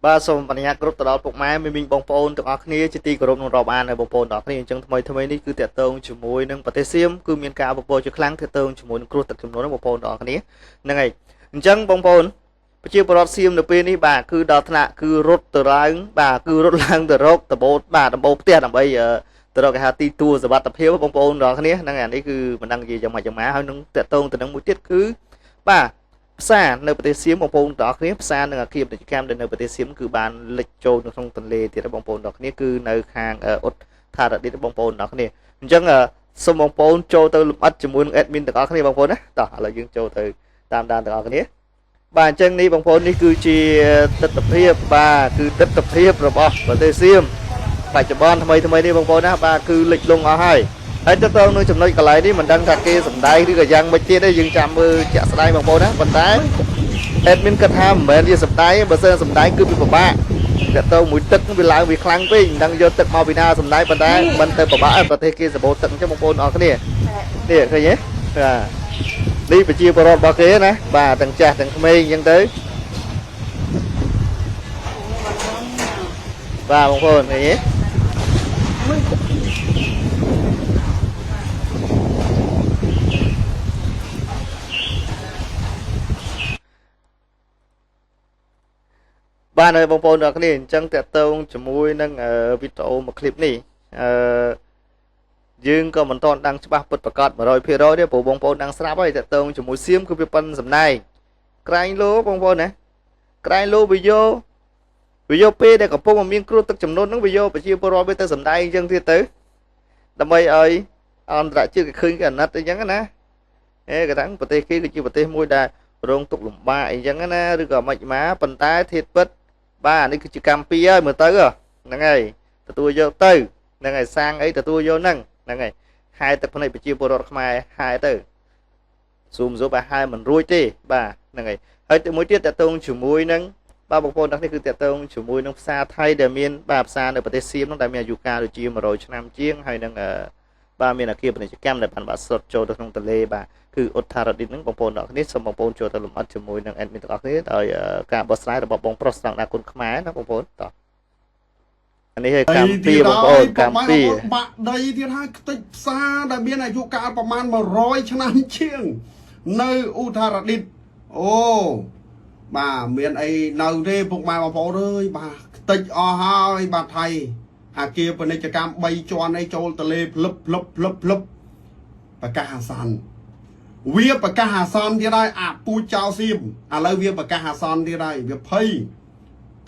បាទសូមអនុញ្ញាតគ្រប់ទៅដល់ពុកម៉ែមីមីងបងប្អូនទាំងអស់គ្នាជាទីគោរពនិងរាប់អានហើយបងប្អូនទាំងអស់គ្នាអញ្ចឹងថ្មីថ្មីនេះគឺតាក់ទងជាមួយនឹងប្រទេសសៀមគឺមានការពពកជាខ្លាំងតាក់ទងជាមួយនឹងគ្រោះទឹកជំនន់បងប្អូនទាំងអស់គ្នាហ្នឹងហើយអញ្ចឹងបងប្អូនប្រជាពលរដ្ឋសៀមនៅពេលនេះបាទគឺដល់ថ្នាក់គឺរត់ទៅឡើងបាទគឺរត់ឡើងទៅរកដបូតបាទដំបូលផ្ទះដើម្បីទៅរកគេហៅទីទួលសុវត្ថិភាពបងប្អូនទាំងអស់គ្នាហ្នឹងអានេះគឺមិនដឹងនិយាយយ៉ាងម៉េចយ៉ាងម៉ាហើយនឹងតាក់ទងទៅនឹងមួយទៀតគឺបាទផ្សារនៅប្រទេសសៀមបងប្អូនទាំងអស់គ្នាផ្សារនិងអាគារពាណិជ្ជកម្មដែលនៅប្រទេសសៀមគឺបានលិចចូលនៅក្នុងទន្លេទៀតបងប្អូនទាំងអស់គ្នាគឺនៅខាងអ៊ុតថារ៉ាឌីតបងប្អូនទាំងអស់គ្នាអញ្ចឹងសូមបងប្អូនចូលទៅលម្អិតជាមួយនឹង admin ទាំងអស់គ្នាបងប្អូនណាតោះឥឡូវយើងចូលទៅតាមដានទាំងអស់គ្នាបាទអញ្ចឹងនេះបងប្អូននេះគឺជាទស្សនភាពបាទគឺទស្សនភាពរបស់ប្រទេសសៀមបច្ចុប្បន្នថ្មីថ្មីនេះបងប្អូនណាបាទគឺលិចលង់អស់ហើយហើយទៅទៅនឹងចំណុចកន្លែងនេះមិនដឹងថាគេសំដែងឬក៏យ៉ាងម៉េចទៀតទេយើងចាំមើលជាក់ស្ដែងបងប្អូនណាប៉ុន្តែ admin គិតថាមិនមែនជាសំដែងបើសិនសំដែងគឺវាពិបាកតទៅមួយទឹកវាឡើងវាខ្លាំងពេកមិនដឹងយកទឹកមកពីណាសំដែងប៉ុន្តែមិនទៅពិបាកឯប្រទេសគេសម្បូរទឹកអញ្ចឹងបងប្អូនអរគ្នានេះឃើញទេបាទនេះប្រជាពលរដ្ឋរបស់គេណាបាទទាំងចាស់ទាំងក្មេងអញ្ចឹងទៅបាទបងប្អូនឃើញទេបាទហើយបងប្អូនទាំងគ្នាអញ្ចឹងតកតងជាមួយនឹងវីដេអូមួយឃ្លីបនេះអឺយើងក៏មិនទាន់ដឹងច្បាស់ពិតប្រាកដ100%ទេព្រោះបងប្អូនដឹងស្រាប់ហើយតកតងជាមួយសៀមគឺវាប៉ិនសំដែងក្រែងលោបងប្អូនណាក្រែងលោវាយកវាយកពេលដែលកំពុងមានគ្រោះទឹកចំនួនហ្នឹងវាយកប្រជាពលរដ្ឋវាទៅសំដែងអញ្ចឹងទៀតទៅដើម្បីឲ្យអន្តរជាតិគេឃើញគេអាណិតអញ្ចឹងណាអេគេថាប្រទេសគេគឺជាប្រទេសមួយដែលរងទុក្ខលំបាកអីចឹងណាឬក៏មិនមកប៉ុន្តែធាតុពិតបាទនេះគឺជាកម្មពីហើយមើលទៅហ្នឹងហើយទទួលយកទៅហ្នឹងហើយសាងអីទទួលយកហ្នឹងហ្នឹងហើយហែទឹកភ្នែកប្រជាពលរដ្ឋខ្មែរហែទៅស៊ូមស៊ូបហែមិនរួចទេបាទហ្នឹងហើយហើយមួយទៀតតកតងជាមួយនឹងបាទបងប្អូនទាំងនេះគឺតកតងជាមួយនឹងផ្សារថៃដែលមានបាទផ្សារនៅប្រទេសសៀមនោះដែលមានអាយុកាលដូចជា100ឆ្នាំជាងហើយនឹងបាទមានអាគារពាណិជ្ជកម្មដែលបានបាក់ស្រុតចូលទៅក្នុងទន្លេបាទគឺអ៊ុតថារ៉ាឌីតហ្នឹងបងប្អូនទាំងអស់គ្នាសូមបងប្អូនចូលទៅលម្អិតជាមួយនឹង admin ទាំងអស់គ្នាដោយការបោះស្រាយរបស់បងប្រុសស្តង់ដារគុណខ្មែរណាបងប្អូនតោះអានេះឲ្យកម្មពីបងប្អូនកម្មពី បាក់ដីទៀតហើយខ្ទេចផ្សារដែលមានអាយុកាលប្រមាណ100ឆ្នាំជាងនៅឧតារឌិតអូបាទមានអីនៅទេពុកម៉ែបងប្អូនអើយបាទខ្ទេចអស់ហើយបាទថៃអាគារពាណិជ្ជកម្ម3ជាន់អីចូលទលេភ្លឹបភ្លឹបភ្លឹបភ្លឹបប្រកាសអាសន្នវាប្រកាសអាសន្នទៀតហើយអាពូចចោលសៀមឥឡូវវាប្រកាសអាសន្នទៀតហើយវាភ័យ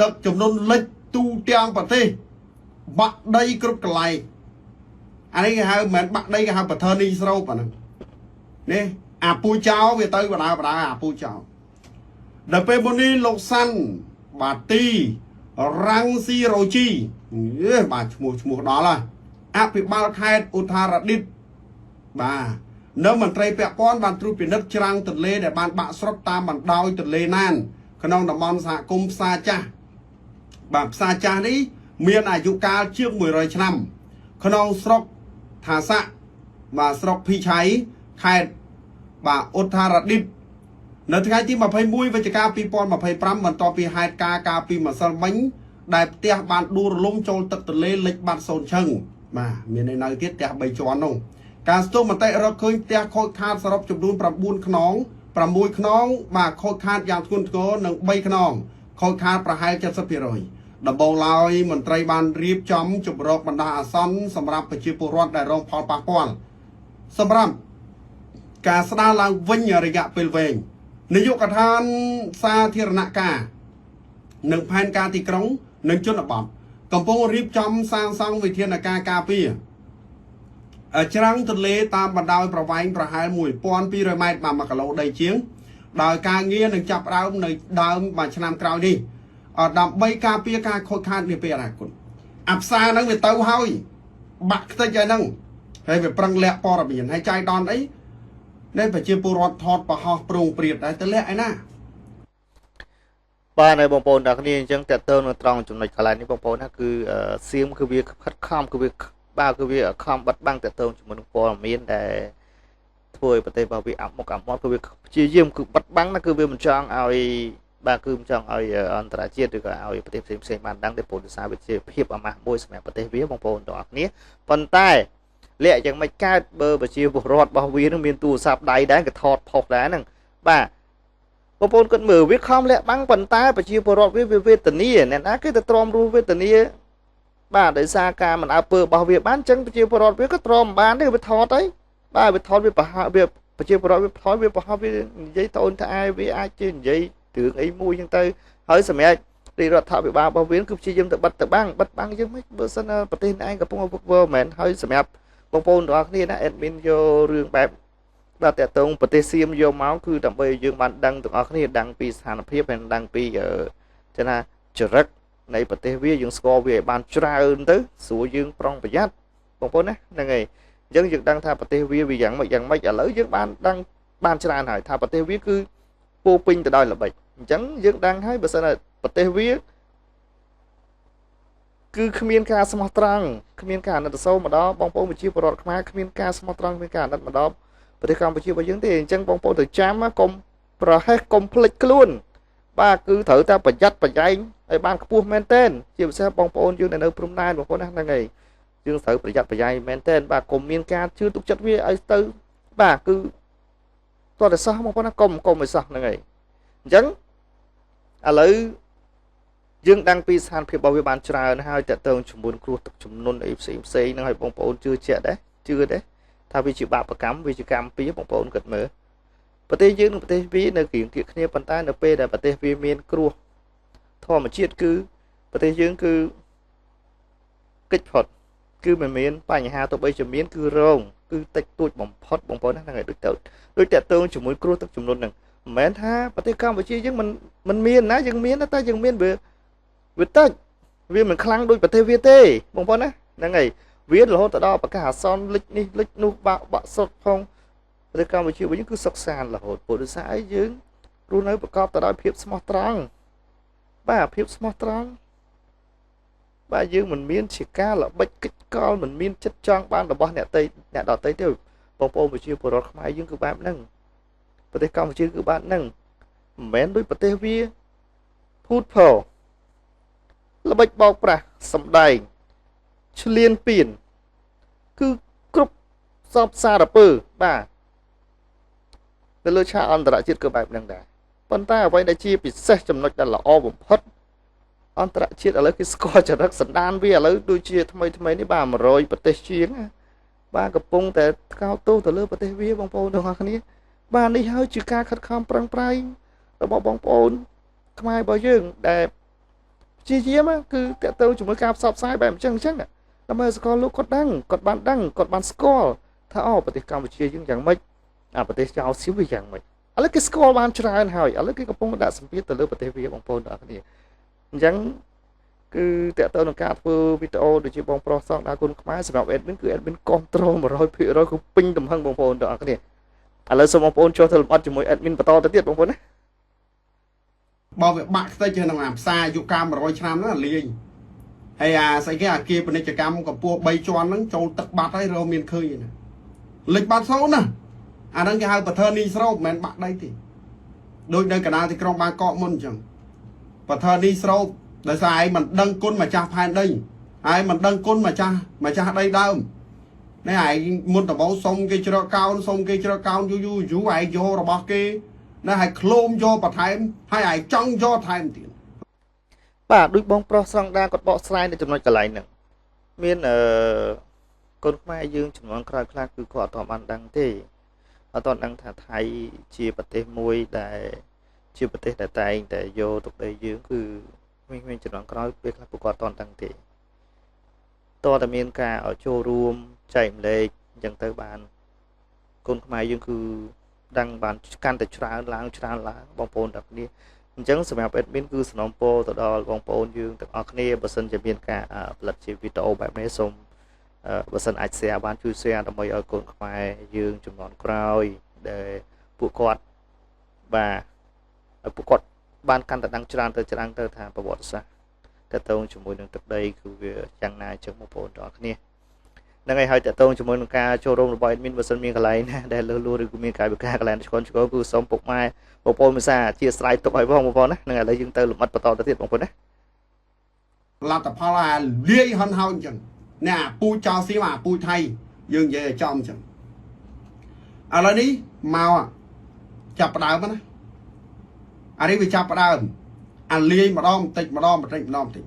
ទឹកចំនួនលិចទូទាំងប្រទេសបាក់ដីគ្រប់កន្លែងអានេះគេហៅមិនមែនបាក់ដីគេហៅប្រធើនីស្រូបអាហ្នឹងនេះអាពូចោលវាទៅបដាបដាអាពូចោលដល់ពេលមុននេះលោកសាន់បាទីរាំងស៊ីរ៉ូជីអេបាទឈ្មោះឈ្មោះដល់ហើយអភិបាលខេត្តឧតារឌិតបាទនៅមន្ត្រីពាក់ព័ន្ធបានត្រួតពិនិត្យច្រាំងទន្លេដែលបានបាក់ស្រុតតាមបណ្ដោយទន្លេណានក្នុងតំបន់សហគមន៍ផ្សារចាស់បាទផ្សារចាស់នេះមានអាយុកាលជាង100ឆ្នាំក្នុងស្រុកថាស័កបាទស្រុកភីឆៃខេត្តបាទឧតារឌិតនៅថ្ងៃទី21វិច្ឆិកា2025បន្ទាប់ពីហេតុការណ៍កាលពីម្សិលមិញដែលផ្ទះបានដួលរលំចូលទឹកទន្លេលិចបាត់សូនឈឹងបាទមាននៅទៀតផ្ទះ3ជាន់នោះការស្ទង់មតិរកឃើញផ្ទះខូចខាតសរុបចំនួន9ខ្នង6ខ្នងបាទខូចខាតយ៉ាងធ្ងន់ធ្ងរនិង3ខ្នងខូចខាតប្រហែល70%ដំបូងឡើយមន្ត្រីបានរៀបចំជម្រកបណ្ដោះអាសន្នសម្រាប់ប្រជាពលរដ្ឋដែលរងផលប៉ះពាល់សម្រាប់ការស្ដារឡើងវិញរយៈពេលវែងនាយកដ្ឋានសាធារណការនិងផែនការទីក្រុងនិងជនបទកំពុងរៀបចំសាងសង់វិធានការការពារច្រាំងទន្លេតាមបណ្ដោយប្រវែងប្រហែល1200ម៉ែត្របាទ1គីឡូដីជាងដោយការងារនឹងចាប់ផ្ដើមនៅដើមមួយឆ្នាំក្រោយនេះដើម្បីការពារការខូចខាតនាពេលអនាគតអាផ្សារហ្នឹងវាទៅហើយបាក់ខ្ទេចហើយហ្នឹងហើយវាប្រឹងលាក់ព័ត៌មានហើយចាយដនអីនេះប្រជាពលរដ្ឋថតប្រហោះប្រងព្រាតដែរទៅលាក់ឯណា បាទហើយបងប្អូនទាំងគ្នាអញ្ចឹងតើតើនៅត្រង់ចំណុចកន្លែងនេះបងប្អូនណាគឺសៀមគឺវាខិតខំគឺវាបាទគឺវាខំបិទបាំងតើតើជាមួយនឹងព័ត៌មានដែលធ្វើឲ្យប្រទេសរបស់វាអាប់មុខអាប់មាត់គឺវាព្យាយាមគឺបិទបាំងណាគឺវាមិនចង់ឲ្យ បាទគឺមិនចង់ឲ្យអន្តរជាតិឬក៏ឲ្យប្រទេសផ្សេងផ្សេងបានដឹងទេព្រោះដោយសារវាជាភាពអាម៉ាស់មួយសម្រាប់ប្រទេសវាបងប្អូនទាំងអស់គ្នាប៉ុន្តែលាក់យ៉ាងម៉េចកើតបើប្រជាពលរដ្ឋរបស់វានឹងមានទូរស័ព្ទដៃដែរក៏ថតផុសដែរហ្នឹងបាទបងប្អូនគិតមើលវាខំលាក់បាំងប៉ុន្តែប្រជាពលរដ្ឋវាវេទនាអ្នកណាគេទៅទ្រាំរស់វេទនាបាទដោយសារការមិនអើពើរបស់វាបានអញ្ចឹងប្រជាពលរដ្ឋវាក៏ទ្រាំបានទេវាថតអីបាទវាថតវាប្រហាវាប្រជាពលរដ្ឋវាថតវាប្រហោះវានិយាយតូនថាវាអាចជានិយាយរឿងអីមួយអញ្ចឹងទៅហើយសម្រាប់រាជរដ្ឋាភិបាលរបស់វាគឺព្យាយាមទៅបិទទៅបាំងបិទបាំងយើងមិនបើសិនប្រទេសឯងកំពុងវឹកវរមែនហើយសម្រាប់បងប្អូនទាំងអស់គ្នាណា admin យករឿងបែបបាទតកតងប្រទេសសៀមយកមកគឺដើម្បីឲ្យយើងបានដឹងទាំងអស់គ្នាដឹងពីស្ថានភាពហើយដឹងពីចឹងណាចរិតនៃប្រទេសវាយើងស្គាល់វាឲ្យបានច្រើនទៅស្រួលយើងប្រុងប្រយ័ត្នបងប្អូនណាហ្នឹងហើយអញ្ចឹងយើងដឹងថាប្រទេសវាវាយ៉ាងម៉េចយ៉ាងម៉េចឥឡូវយើងបានដឹងបានច្រើនហើយថាប្រទេសវាគឺពោពេញទៅដោយល្បិចអញ្ចឹងយើងដឹងហើយបើសិនប្រទេសវាគឺគ្មានការស្មោះត្រង់គ្មានការអាណិតអាសូរមកដល់បងប្អូនប្រជាពលរដ្ឋខ្មែរគ្មានការស្មោះត្រង់គ្មានការអាណិតមកដល់ប្រទេសកម្ពុជារបស់យើងទេអញ្ចឹងបងប្អូនត្រូវចាំកុំប្រហែសកុំភ្លេចខ្លួនបាទគឺត្រូវតែប្រយ័ត្នប្រយែងឲ្យបានខ្ពស់មែនទែនជាពិសេសបងប្អូនយើងដែលនៅព្រំដែនបងប្អូនណាហ្នឹងហើយយើងត្រូវប្រយ័ត្នប្រយែងមែនទែនបាទកុំមានការជឿទុកចិត្តវាឲ្យទៅបាទគឺតោះតែសោះបងប្អូនណាកុំឲ្យសោះហ្នឹងហើយអញ្ចឹងឥឡូវយើងដឹងពីស្ថានភាពរបស់វាបានច្រើនហើយតើតើជាមួយគ្រោះទឹកជំនន់អីផ្សេងផ្សេងហ្នឹងឲ្យបងប្អូនជឿជាក់ដែរជឿដែរថាវាជាបាបកម្មវាជាកម្មពីបងប្អូនគិតមើលប្រទេសយើងនិងប្រទេសវានៅគ្រៀងគៀកគ្នាប៉ុន្តែនៅពេលដែលប្រទេសវាមានគ្រោះធម្មជាតិគឺប្រទេសយើងគឺកិច្ចផុតគឺមិនមានបញ្ហាទោះបីជាមានគឺរងគឺតិចតួចបំផុតបងប្អូនហ្នឹងហើយដូចទៅដូចតើតើជាមួយគ្រោះទឹកជំនន់ហ្នឹងមិនមែនថាប្រទេសកម្ពុជាយើងមិនមានណាយើងមានតែយើងមានវាតិចវាមិនខ្លាំងដូចប្រទេសវាទេបងប្អូនណាហ្នឹងហើយវារហូតទៅដល់ប្រកាសអាសន្នលិចនេះលិចនោះបាក់បាក់សុតផងប្រទេសកម្ពុជាវិញគឺសុខសាន្តរហូតព្រោះដោយសារអីយើងរស់នៅប្រកបទៅដោយភាពស្មោះត្រង់បាទភាពស្មោះត្រង់បាទយើងមិនមានជាការល្បិចកិច្ចកលមិនមានចិត្តចង់បានរបស់អ្នកតីអ្នកដតីទេបងប្អូនប្រជាពលរដ្ឋខ្មែរយើងគឺបែបហ្នឹងប្រទេសកម្ពុជាគឺបែបហ្នឹងមិនមែនដូចប្រទេសវាភូតផល្បិចបោកប្រាស់សំដែងឆ្លៀនពៀនគឺគ្រប់សពសារពើបាទទៅលើឆាកអន្តរជាតិគឺបែបហ្នឹងដែរប៉ុន្តែអ្វីដែលជាពិសេសចំណុចដែលល្អបំផុតអន្តរជាតិឥឡូវគេស្គាល់ចរិតសន្តានវាឥឡូវដូចជាថ្មីថ្មីនេះបាទ100ប្រទេសជាងបាទកំពុងតែថ្កោលទោសទៅលើប្រទេសវាបងប្អូនទាំងអស់គ្នាបាទនេះហើយជាការខិតខំប្រឹងប្រែងរបស់បងប្អូនខ្មែររបស់យើងដែលព្យាយាមគឺតទៅជាមួយការផ្សព្វផ្សាយបែបអញ្ចឹងដើម្បីឲ្យសកលលោកគាត់ដឹងគាត់បានដឹងគាត់បានស្គាល់ថាអូប្រទេសកម្ពុជាយើងយ៉ាងម៉េចអាប្រទេសចៅសៀមវាយ៉ាងម៉េចឥឡូវគេស្គាល់បានច្រើនហើយឥឡូវគេកំពុងដាក់សម្ពាធទៅលើប្រទេសវាបងប្អូនទាំងអស់គ្នាអញ្ចឹងគឺតទៅនឹងការធ្វើវីដេអូដូចជាបងប្រុសសងដាគុណខ្មែរសម្រាប់ admin គឺ admin គ្រប់គ្រង 100% គឺពេញទំហឹងបងប្អូនទាំងអស់គ្នាឥឡូវសូមបងប្អូនចុះទៅលម្អិតជាមួយ admin បន្តទៅទៀតបងប្អូនណា បើវាបាក់ខ្ទេចហ្នឹងអាផ្សារអាយុកាល100ឆ្នាំហ្នឹងលាយហើយអាស្អីគេអាគារពាណិជ្ជកម្មកម្ពស់3ជាន់ហ្នឹងចូលទឹកបាត់ហើយរកមានឃើញណាលិចបាត់សូនណាអាហ្នឹងគេហៅប្រធើនីស្រូបមិនមែនបាក់ដីទេដូចនៅកណ្ដាលទីក្រុងបាងកកមុនអញ្ចឹងប្រធើនីស្រូបដោយសារឯងមិនដឹងគុណម្ចាស់ផែនដីឯងមិនដឹងគុណម្ចាស់ដីដើមនេះឯងមុនដំបូងសុំគេជ្រកកោនសុំគេជ្រកកោនយូរយូរយូរឯងយករបស់គេណាឲ្យឃ្លោមយកបន្ថែមហើយឯងចង់យកថែមទៀត បាទដូចបងប្រុសស្រង់ដាគាត់បកស្រាយនៅចំណុចកន្លែងហ្នឹងមានកូនខ្មែរយើងចំនួនក្រោយខ្លះគឺគាត់អត់ទាន់បានដឹងទេអត់ទាន់ដឹងថាថៃជាប្រទេសមួយដែលជាប្រទេសដែលតែងតែយកទឹកដីយើងគឺមានចំនួនក្រោយពេលខ្លះពួកគាត់អត់ទាន់ដឹងទេតើតែមានការចូលរួមចែកម្លែកអញ្ចឹងទៅបានកូនខ្មែរយើងគឺដឹងបានកាន់តែច្រើនឡើងច្រើនឡើងបងប្អូនទាំងគ្នាអញ្ចឹងសម្រាប់ admin គឺសំណូមពរទៅដល់បងប្អូនយើងទាំងអស់គ្នាបើសិនជាមានការផលិតជាវីដេអូបែបនេះសូមបើសិនអាច share បានជួយ share ដើម្បីឲ្យកូនខ្មែរយើងចំនួនក្រោយដែលពួកគាត់បាទឲ្យពួកគាត់បានកាន់តែដឹងច្រើនទៅច្រើនទៅថាប្រវត្តិសាស្ត្រតទៅជាមួយនឹងទឹកដីគឺវាយ៉ាងណាអញ្ចឹងបងប្អូនទាំងអស់គ្នា ហ្នឹងហើយហើយតកតងជាមួយនឹងការចូលរួមរបស់ admin បើសិនមានកន្លែងណាដែលលើសលួឬក៏មានកាយវិការកន្លែងឆ្កនឆ្កងគឺសូមពុកម៉ែបងប្អូនមេសាអធិស្ឋានទុកឲ្យផងបងប្អូនណាហ្នឹងឥឡូវយើងទៅលំអិតបន្តទៅទៀតបងប្អូនណា លទ្ធផលអាលាយហិនហោចអញ្ចឹងនេះអាពូជចោលសៀមអាពូជថៃយើងនិយាយឲ្យចំអញ្ចឹងឥឡូវនេះមកចាប់ផ្ដើមណាអានេះវាចាប់ផ្ដើមអាលាយម្ដងបន្តិចម្ដងបន្តិចម្ដងបន្តិច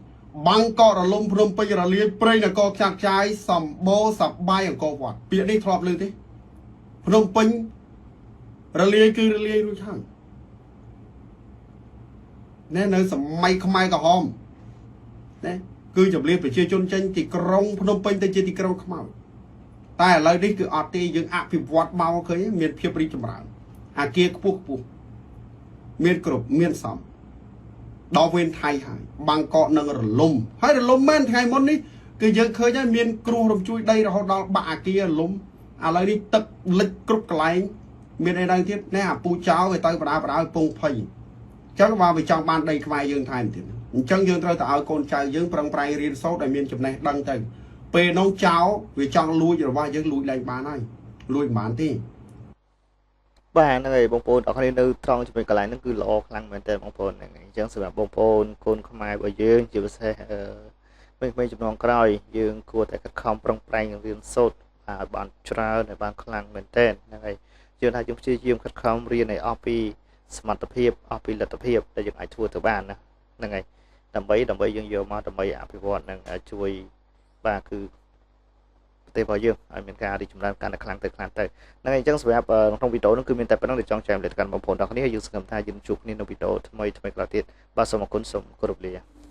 បាងកករលំភ្នំពេញរលាយព្រៃនគរខ្ចាត់ខ្ចាយសម្បូរសបាយអង្គរវត្តពាក្យនេះធ្លាប់ឮទេភ្នំពេញរលាយគឺរលាយរួចហើយណែនៅសម័យខ្មែរក្រហមណាគឺជំរាបប្រជាជនចេញទីក្រុងភ្នំពេញទៅជាទីក្រុងខ្មៅតែឥឡូវនេះគឺអត់ទេយើងអភិវឌ្ឍមកឃើញមានភាពរីកចម្រើនអាគារខ្ពស់ខ្ពស់មានគ្រប់មានសមដល់វេនថៃហើយបាងកកនឹងរលំហើយរលំមែនថ្ងៃមុននេះគឺយើងឃើញហើយមានគ្រោះរំជួយដីរហូតដល់បាក់អាគាររលំឥឡូវនេះទឹកលិចគ្រប់កន្លែងមានអីដល់ទៀតនេះអាពូចោលវាទៅបដាបដាពងភ័យអញ្ចឹងបើវាចង់បានដីខ្មែរយើងថែមទៀតអញ្ចឹងយើងត្រូវតែឲ្យកូនចៅយើងប្រឹងប្រែងរៀនសូត្រឲ្យមានចំណេះដឹងទៅពេលនោះចោលវាចង់លួចរបស់យើងលួចឡើងបានហើយលួចមិនបានទេ បាទហ្នឹងហើយបងប្អូនអរគ្នានៅត្រង់ចំណុចកន្លែងហ្នឹងគឺល្អខ្លាំងមែនតើបងប្អូនហ្នឹងហើយអញ្ចឹងសម្រាប់បងប្អូនកូនខ្មែររបស់យើងជាពិសេសអឺក្មេងៗជំនាន់ក្រោយយើងគួរតែខិតខំប្រឹងប្រែងរៀនសូត្រឲ្យបានច្រើនឲ្យបានខ្លាំងមែនតើហ្នឹងហើយជឿថាយើងព្យាយាមខិតខំរៀនឲ្យអស់ពីសមត្ថភាពអស់ពីលទ្ធភាពដែលយើងអាចធ្វើទៅបានណាហ្នឹងហើយដើម្បីដើម្បីយើងយកមកដើម្បីអភិវឌ្ឍនិងជួយបាទគឺប្រទេសរបស់យើងឲ្យមានការរីកចម្រើនកាន់តែខ្លាំងទៅខ្លាំងទៅហ្នឹងហើយអញ្ចឹងសម្រាប់ក្នុងវីដេអូនេះគឺមានតែប៉ុណ្្នឹងដែលចង់ចែករំលែកទៅកាន់បងប្អូនទាំងគ្នាយើងសង្ឃឹមថាយើងជួបគ្នានៅវីដេអូថ្មីថ្មីក្រោយទៀតបាទសូមអរគុណសូមគោរពលា។